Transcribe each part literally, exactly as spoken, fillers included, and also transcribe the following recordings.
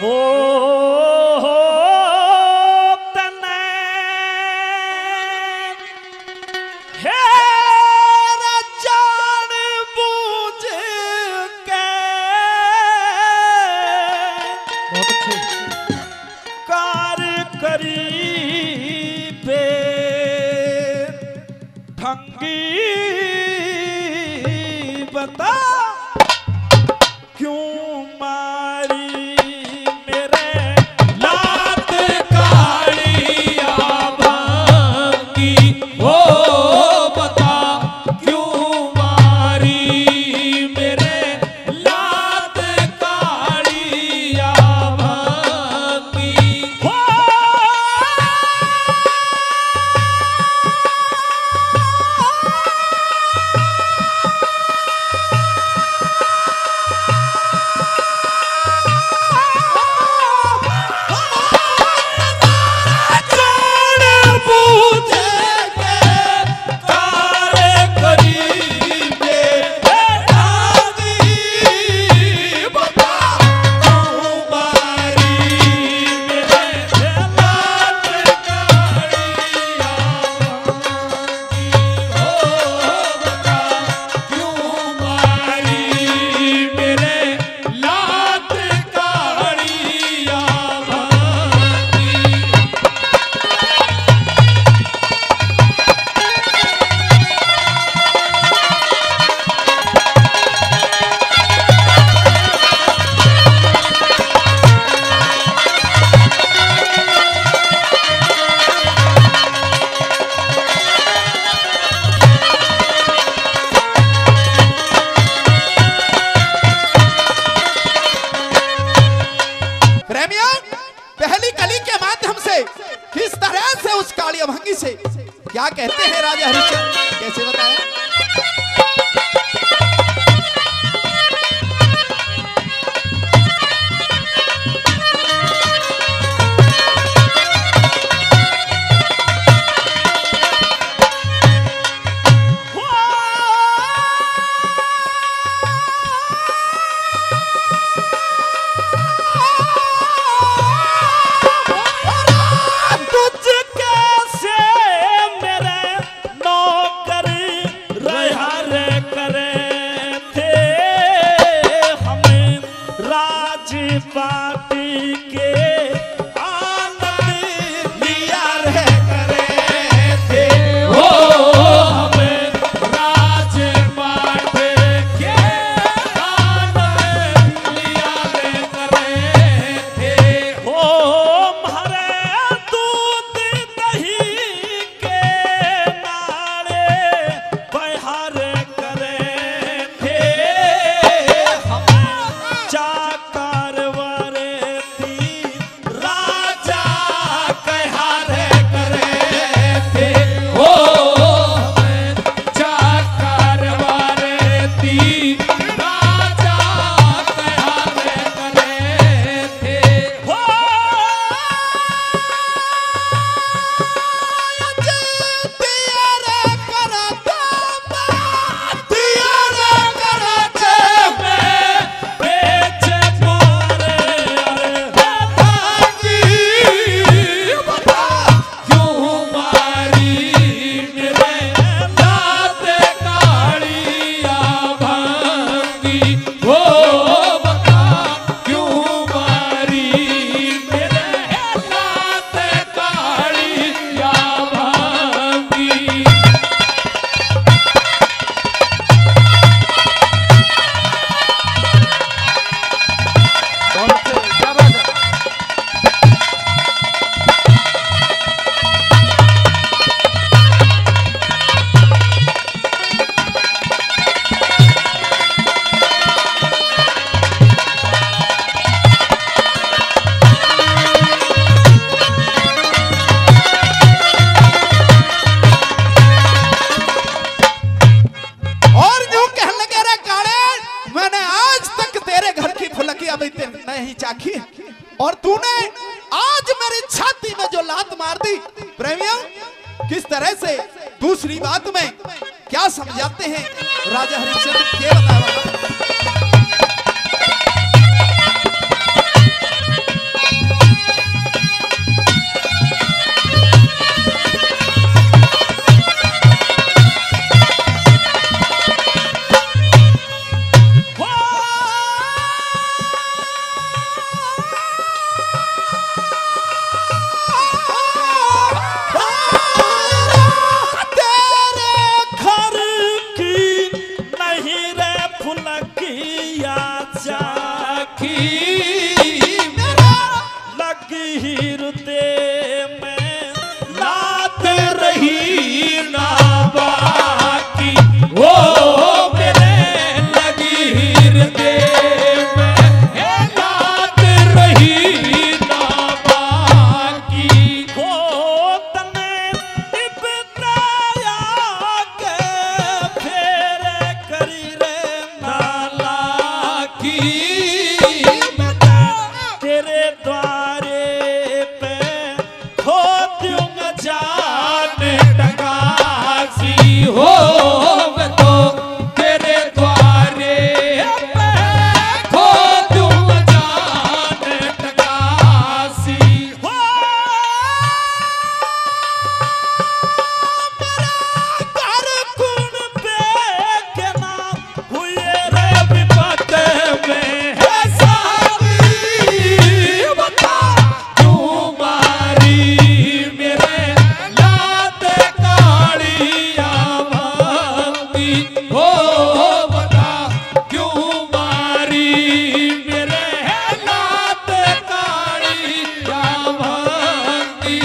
ओ हो तने हेरा जान बूझ के बहुत अच्छे। कार करी बे ढंगी बता क्यों मारी मेरे लात कालिया भांगी। ओ बता क्यों मारी मेरे लात कालिया भांगी। हो प्रेमियों, पहली कली के माध्यम से किस तरह से उस काली अभंगी से क्या कहते हैं राजा हरिश्चंद्र, कैसे बताया? तुझ कैसे मेरे नौकर रहा रे करे थे हम राजपाट के आनंद लिया रे करे थे। ओ हम राजपाट के आनंद लिया रे करे थे। ओ म्हारे दूध दही के नाले बहार करे थे हम चाकर वारे ती राजा कहार करे थे। ओ चाकर वारे ती राजा कहार करे थे। ओ क्यों मारी मेरे हाथ कालिया भांगी। बहुत अच्छे, क्या बात है। और यूं कहने लगे, "रे काले, मैंने आज तक तेरे घर की फुलकियां भी ते-, नहीं चाखी।" और तूने आज मेरी छाती में जो लात मार दी, प्रेमियों, किस तरह से दूसरी बात में क्या समझाते हैं राजा हरिश्चंद्र, के बताया बाबा? तेरे द्वारे पे खो दूंगा जान टकासी हो, तो तेरे द्वारे पे खो दूंगा जान टकासी हो। मेरा घर कुण पे के ना हुए रे विपत में है साथी, बता क्यों मारी मेरे लात कालियां भांगी हो, बता क्यों मारी मेरे लात कालियां भांगी।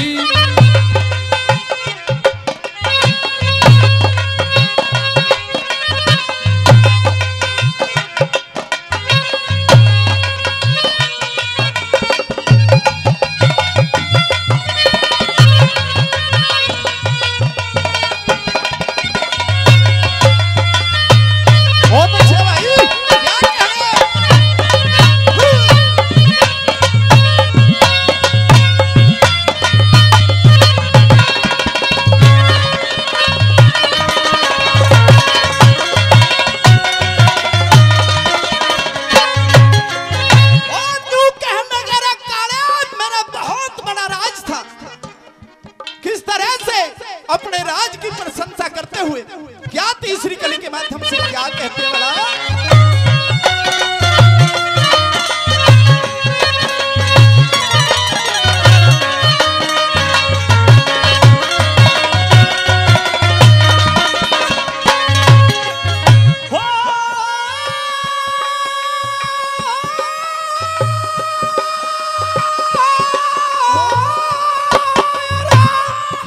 बहुत अच्छे भाई, क्या कहने। और न्यू कहने का रे काले, मेरा बहुत बड़ा राज था। किस तरह से अपने राज की प्रशंसा करते हुए क्या तीसरी कली के माध्यम से क्या कहते हैं भला?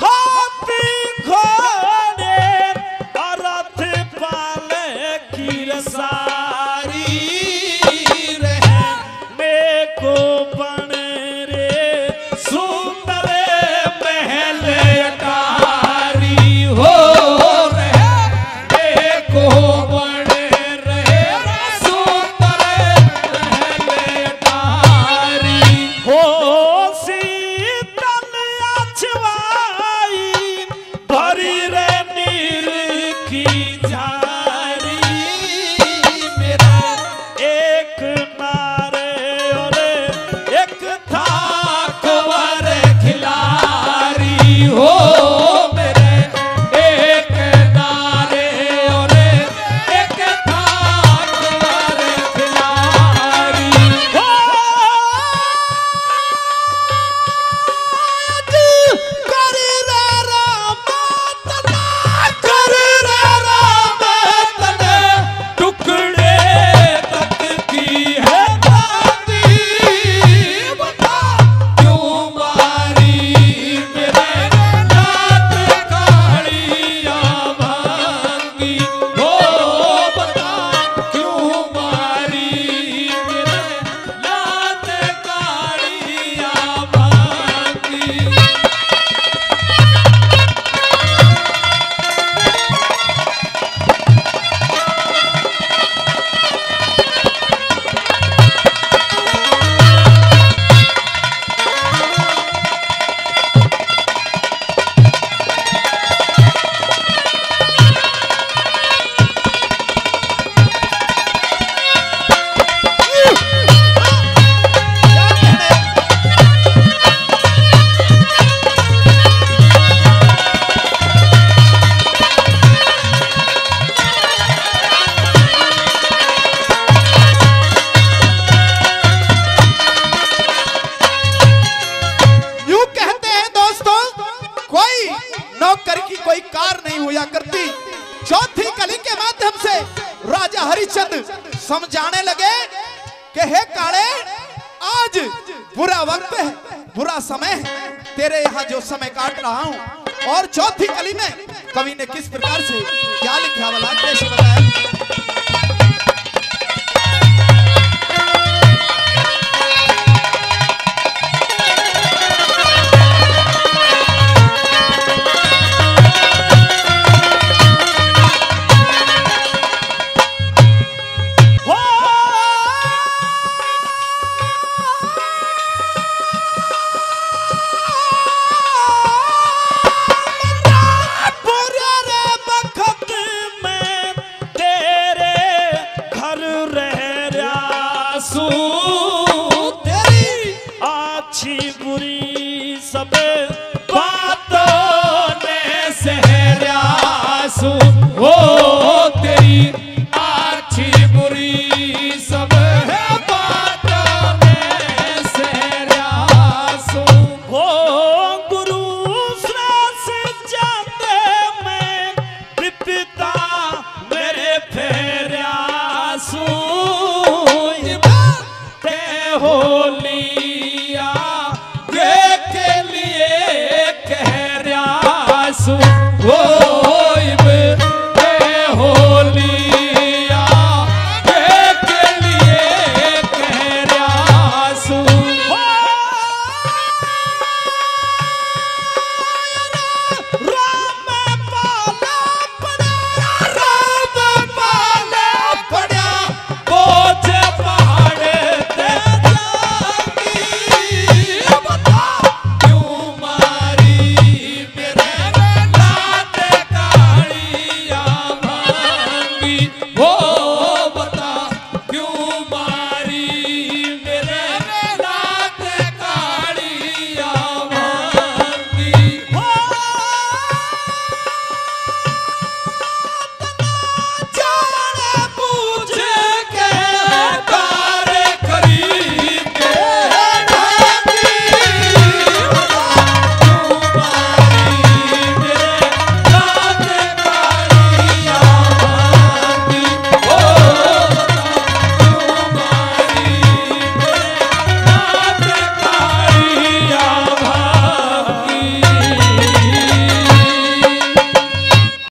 हाथी घोड़े और रथ पाल की सारी रहने को बन रे सुंदर महल अटारी हो, रहने को बन रहे सुंदर महल अटारी हो। शीतल अछवाई भरी रे नीर की झारी, मेरा एक नारे और एक थाक वर खिलारी हो, मेरे एक नारे और एक थाक वर खिलारी हो। कर रे राम, कर रे राम, तने टुकड़े तक की है दादी। बता क्यों मारी मेरे लात कालियां भांगी। ओ बता क्यों मारी मेरे लात कालियां भांगी। यूं कहते हैं दोस्तों, कोई नौकर की कोई कार नहीं हुआ करती। चौथी कली के माध्यम से राजा हरिश्चंद्र समझाने लगे कि हे काले, आज बुरा वक्त है, बुरा समय है, तेरे यहाँ जो समय काट रहा हूँ। और चौथी कली में कवि ने किस प्रकार से क्या लिखा वाला, कैसे बताया?